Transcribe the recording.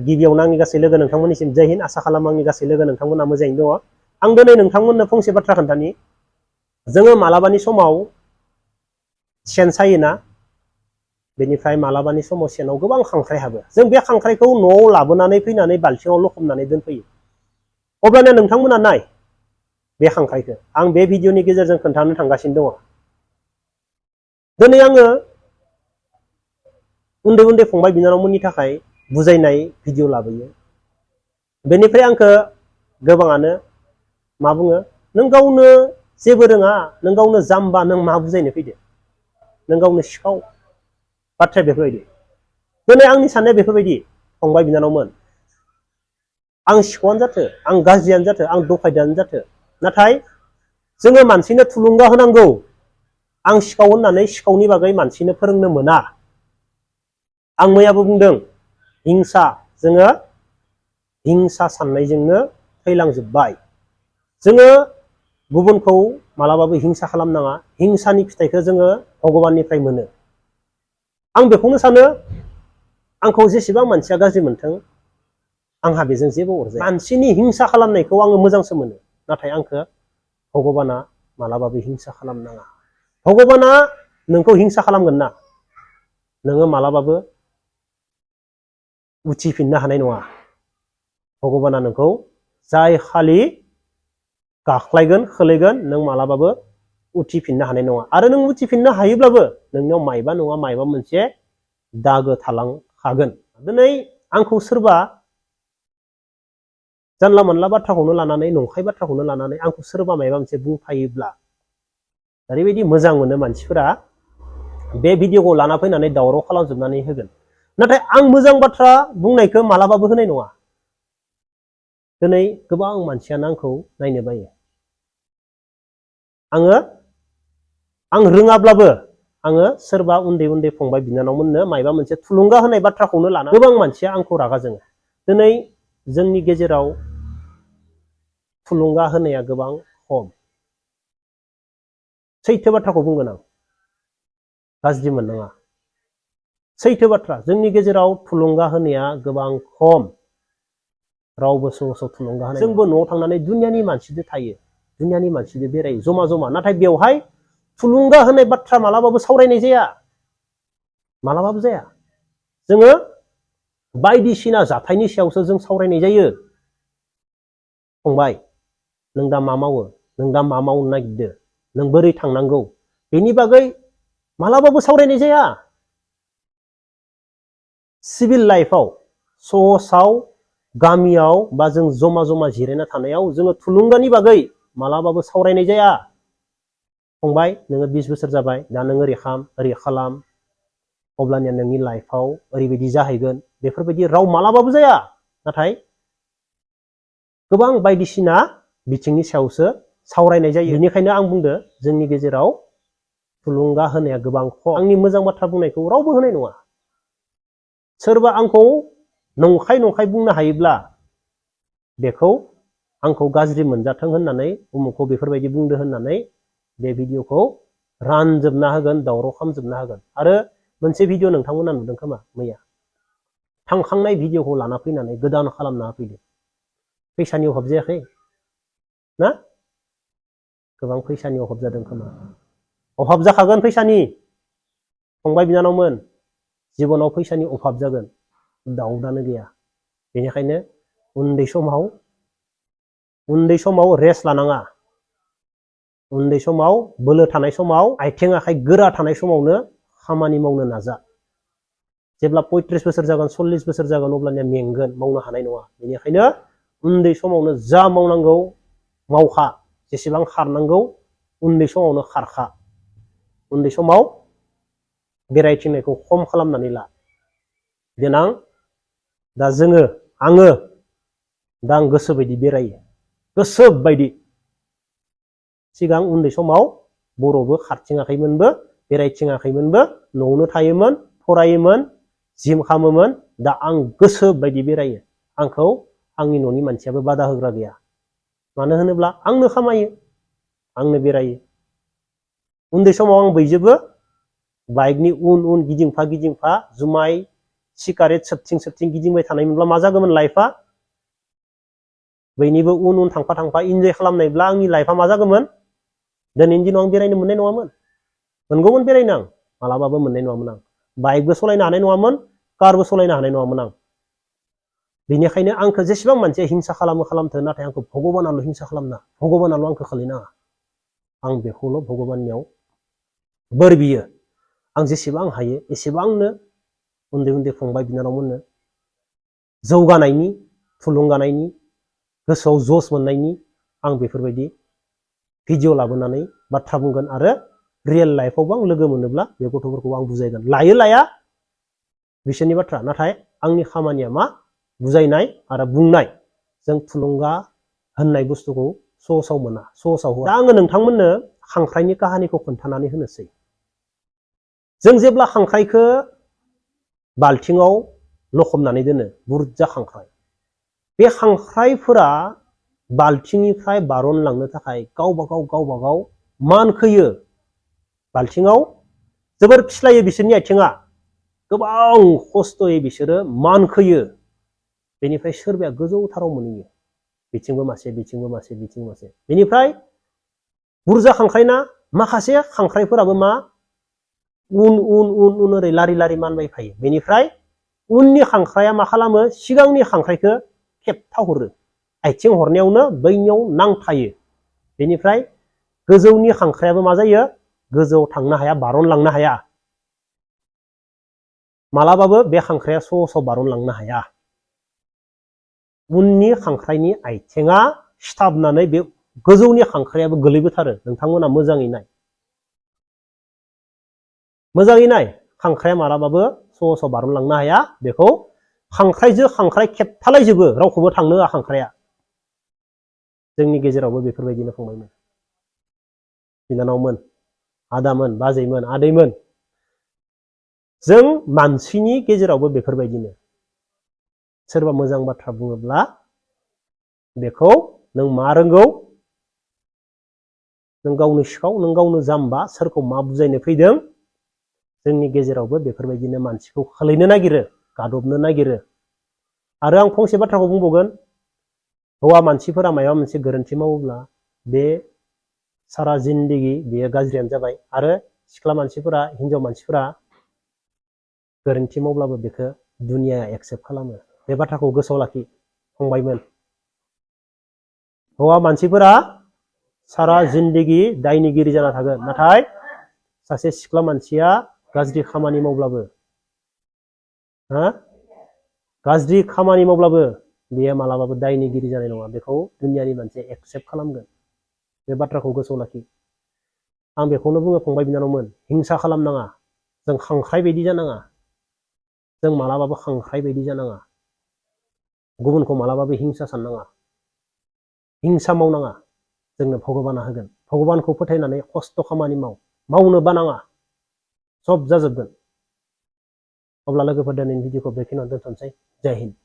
गिबियावनो आंनि गासै लोगो नोंथांमोननिसिम जय हिन्द आसा खालामो आंनि गासै लोगो नोंथांमोना मोजाङैनो दङ। आं दिनै नोंथांमोननो फंसे बाथ्रा खोन्थानि। जोङो मालाबानि समाव सेन सायोना, बेनिफ्राय मालाबानि समाव सेनाव गोबां खांख्राइ हाबो। जों बे खांख्राइखौ न'आव लाबोनानै फैनानै बाल्थिङाव लखबनानै दोनफैयो। अब्लानो नोंथांमोना नाय बे खांख्राइखौ आं बे भिडिअनि गेजेरजों खोन्थानो थांगासिनो दङ। दिनै आङो उन्दै उन्दै फंबाय बिनानावमोननि थाखाय बुजायनाय भिडिअ लाबोयो। बेनिफ्राय आंखौ गोबाङानो मा बुङो, नों गावनो जेबो रोङा, नों गावनो जाम्बा, नों मा बुजायनो फैदो, नों गावनो सिखाव। बाथ्राया बेफोरबायदि। दिनै आंनि साननाया बेफोरबायदि, फंबाय बिनानावमोन, आं सिखावआनो जाथो, आं गाज्रियानो जाथो, आं दखायदानो जाथो, नाथाय जोङो मानसिनो थुलुंगा होनांगौ। आं सिखाव होननानै सिखावनि बागै मानसिनो फोरोंनो मोना। आं मैयाबो बुंदों, जोङो हिंसा साननायजोंनो थैलांजोब्बाय। जोङो गुबुनखौ मालाबाबो हिंसा खालामनाङा। हिंसानि फिथाइखौ जोङो भगबाननिफ्राय मोनो। आं बेखौनो सानो, आंखौ जेसेबां मानसिया गाज्रि मोनथों, आंहा बेजों जेबो अरजाया। मानसिनि हिंसा खालामनायखौ आङो मोजांसो मोनो, नाथाय आंखौ भगबाना मालाबाबो हिंसा खालामनाङा। भगबाना नोंखौ हिंसा खालामगोन ना, नोङो मालाबाबो उथिफिननो हानाय नङा। भगबाना नोंखौ जाय खालि गाख्लायगोन, खोलैगोन, नों मालाबाबो उथिफिननो हानाय नङा। आरो नों उथिफिननो हायोब्लाबो नोंनियाव मायबा नङा मायबा मोनसे दागो थालांखागोन। दिनै आंखौ सोरबा जानला मोनला बाथ्राखौनो लानानै, नंखाय बाथ्राखौनो लानानै आंखौ सोरबा मायबा मोनसे बुंफायोब्ला ओरैबायदि मोजां मोनो मानसिफोरा बे भिडिअखौ लाना फैनानै दावराव खालामजोबनानै होगोन। नाथाय आं मोजां बाथ्रा बुंनायखौ मालाबाबो होनाय नङा। दिनै गोबां मानसियानो आंखौ नायनो बायो। आं रोङाब्लाबो आङो सोरबा उन्दै उन्दै फंबाय बिनानावमोननो मायबा मोनसे थुलुंगा होनाय बाथ्राखौनो लाना गोबां मानसिया आंखौ रागा जोङो। दिनै जोंनि गेजेराव थुलुंगा होनाया गोबां खम। सैथो बाथ्राखौ बुंगोन आं, गाज्रि मोननाङा। सैथो बाथ्रा, जोंनि गेजेराव थुलुंगा होनाया गोबां खम। रावबो समाजाव थुलुंगा होनाय। जोंबो न'आव थांनानै दुनियानि मानसिजों थायो, दुनियानि मानसिजों बेरायो जमा जमा, नाथाय बेवहाय थुलुंगा होनाय बाथ्रा मालाबाबो सावरायनाय जाया, मालाबाबो जाया। जोङो बायदिसिना जाथायनि सायावसो जों सावरायनाय जायो। फंबाय, नों दा मा मावो, नों दा मा मावनो नागिरदो, नों बोरै थांनांगौ, बेनि बागै मालाबाबो सावरायनाय जाया। सिभिल लाइफआव, सहसाव, गामियाव बा जों जमा जमा जिरायना थानायाव जोङो थुलुंगानि बागै मालाबाबो सावरायनाय जाया। फंबाय, नोङो 20 बोसोर जाबाय, दा नों ओरै खालाम, अब्लानिया नोंनि लाइफआव ओरैबायदि जाहैगोन, बेफोरबायदि राव मालाबाबो जाया। नाथाय गोबां बायदिसिना बिथिंनि सायावसो सावरायनाय जायो। बेनिखायनो आं बुंदो, जोंनि गेजेराव थुलुंगा होनाया गोबां खम। आंनि मोजां बाथ्रा बुंनायखौ रावबो होनाय नङा। सोरबा आंखौ नंखाय नंखाय बुंनो हायोब्ला बेखौ आंखौ गाज्रि मोनजाथों होननानै, उमुखौ बेफोरबायदि बुंदो होननानै बे भिडिअखौ रानजोबना होगोन, दावराव खालामजोबना होगोन। आरो मोनसे भिडिअ नोंथांमोना नुदों खोमा मैया, थांखांनाय भिडिअखौ लाना फैनानै गोदान खालामना होफैदो। फैसानि अभाब जायाखै ना? गोबां फैसानि अभाब जादों खोमा। अभाब जाखागोन फैसानि। फंबाय बिनानावमोन, जिबनाव फैसानि अभाब जागोन, दाउटआनो गैया। बेनिखायनो उन्दै समाव रेस्ट लानाङा। उन्दै समाव बोलो थानाय समाव, आथिं आखाइ गोरा थानाय समावनो खामानि मावनो नाजा। जेब्ला 35 बोसोर जागोन, 40 बोसोर जागोन, अब्लानिया मेंगोन, मावनो हानाय नङा। बेनिखायनो उन्दै समावनो जा मावनांगौ मावखा, जेसेबां खारनांगौ उन्दै समावनो खारखा। उन्दै समाव बेरायथिंनायखौ खम खालामनानै ला। देनां आङो गोसो बायदि बेरायो, गोसो बायदि। सिगां उन्दै समाव बर'बो खारथिङाखैमोनबो, बेरायथिङाखैमोनबो, न'आवनो थायोमोन, फरायोमोन, जिम खालामोमोन। दा आं गोसो बायदि बेरायो। आंखौ आंनि न'नि मानसियाबो बादा होग्रा गैया। मानो होनोब्ला आंनो खामायो, आंनो बेरायो। उन्दै समाव आं बयजोंबो बाइकनि उन उन गिदिंफा गिदिंफा जुमाय सिगारेट सोबथिं गिदिंबाय थानायमोनब्ला मा जागौमोन लाइफआ बैनिबो उन उन थांफा थांफा इन्जय खालामनायब्ला आंनि लाइफआ मा जागौमोन दिनैनि दिनाव आं बेरायनो मोननाय नङामोन मोनगौमोन बेरायनो आं मालाबाबो मोननाय नङामोन आं बाइकबो सालायनो हानाय नङामोन कारबो सालायनो हानाय नङामोन आं बेनिखायनो आंखौ जेसेबां मानसिया हिंसा खालामथों नाथाय आंखौ भगबानाल' हिंसा खालामना भगबानाल' आंखौ खालायनाङा आं बेखौल' भगबाननियाव बोर बियो आं जेसेबां हायो एसेबांनो उन्दै उन्दै फंबाय बिनानावमोननो जौगानायनि थुलुंगानायनि गोसोआव जस मोननायनि आं बेफोरबायदि भिडिअ लाबोनानै बाथ्रा बुंगोन आरो रियेल लाइफआवबो आं लोगो मोनोब्ला बे गथ'फोरखौ आं बुजायगोन लायो लाया बिसोरनि बाथ्रा नाथाय आंनि खामानिया मा बुजायनाय आरो बुंनाय जों थुलुंगा होननाय बुस्थुखौ सहसाव मोना सहसाव होआ दा आङो नोंथांमोननो खांख्राइनि काहानिखौ खोन्थानानै होनोसै जों जेब्ला खांख्राइखौ बाल्थिङाव लखबनानै दोनो बुरजा खांख्राइ बे खांख्राइफोरा बाल्थिंनिफ्राय बारनलांनो थाखाय गावबा गाव मानखोयो बाल्थिङाव जोबोर फिस्लायो बिसोरनि आथिङा गोबां खस्थ'यै बिसोरो मानखोयो बेनिफ्राय सोरबाया गोजौथाराव मोनहैयो बिथिंबो मासे बिथिंबो मासे बिथिंबो मासे बेनिफ्राय बुरजा खांख्राइना माखासे खांख्राइफोराबो मा उन ओरै लारि लारि मानबाय फायो बेनिफ्राय उननि खांख्राइया मा खालामो सिगांनि खांख्राइखौ खेबथाहरो आथिं हरनायावनो बैनियाव नांथायो बेनिफ्राय गोजौनि खांख्राइयाबो मा जायो गोजौआव थांनो हाया बारनलांनो हाया मालाबाबो बे खांख्राइया सहसाव बारनलांनो हाया उननि खांख्राइनि आथिङा सिथाबनानै बे गोजौनि खांख्राइयाबो गोलैबोथारो नोंथांमोना मोजाङै नाय खांख्राइया मालाबाबो सहसाव बारनलांनो हाया बेखौ खांख्राइजों खांख्राइ खेबथालायजोबो रावखौबो थांनो होआ खांख्राइया जोंनि गेजेरावबो बेफोरबायदिनो फंबायमोन बिनानावमोन आदामोन बाजैमोन आदैमोन जों मानसिनि गेजेरावबो बेफोरबायदिनो सोरबा मोजां बाथ्रा बुङोब्ला बेखौ नों मा रोंगौ नों गावनो सिखाव नों गावनो जाम्बा सोरखौ मा बुजायनो फैदों जोंनि गेजेरावबो बेफोरबायदिनो मानसिखौ खोलैनो नागिरो गादबनो नागिरो आरो आं फंसे बाथ्राखौ बुंबावगोन हौवा मानसिफोरा माबा मोनसे गोरोन्थि मावोब्ला बे सारा जिन्दगि बेयो गाज्रियानो जाबाय आरो सिख्ला मानसिफोरा हिनजाव मानसिफोरा गोरोन्थि मावब्लाबो बेखौ दुनियाया एक्सेप्ट खालामो बे बाथ्राखौ गोसोआव लाखि फंबायमोन हौवा मानसिफोरा सारा जिन्दगि दायनिगिरि जाना थागोन नाथाय सासे सिख्ला मानसिया गाज्रि खामानि मावब्लाबो बेयो मालाबाबो दायनिगिरि जानाय नङा बेखौ दुनियानि मानसिया एक्सेप्ट खालामगोन बे बाथ्राखौ गोसोआव लाखि आं बेखौनो बुङो फंबाय बिनानावमोन हिंसा खालामनाङा जों खांख्राइ बायदि जानाङा जों मालाबाबो खांख्राइ बायदि जानाङा गुबुनखौ मालाबाबो हिंसा साननाङा हिंसा मावनाङा जोंनो भगबाना होगोन भगबानखौ फोथायनानै खस्थ' खामानि मावनो बानाङा सब जाजोबगोन अब्ला लोगोफोर दिनैनि भिडिअखौ बेखिनियावनो दोनथ'नोसै जय हिन्द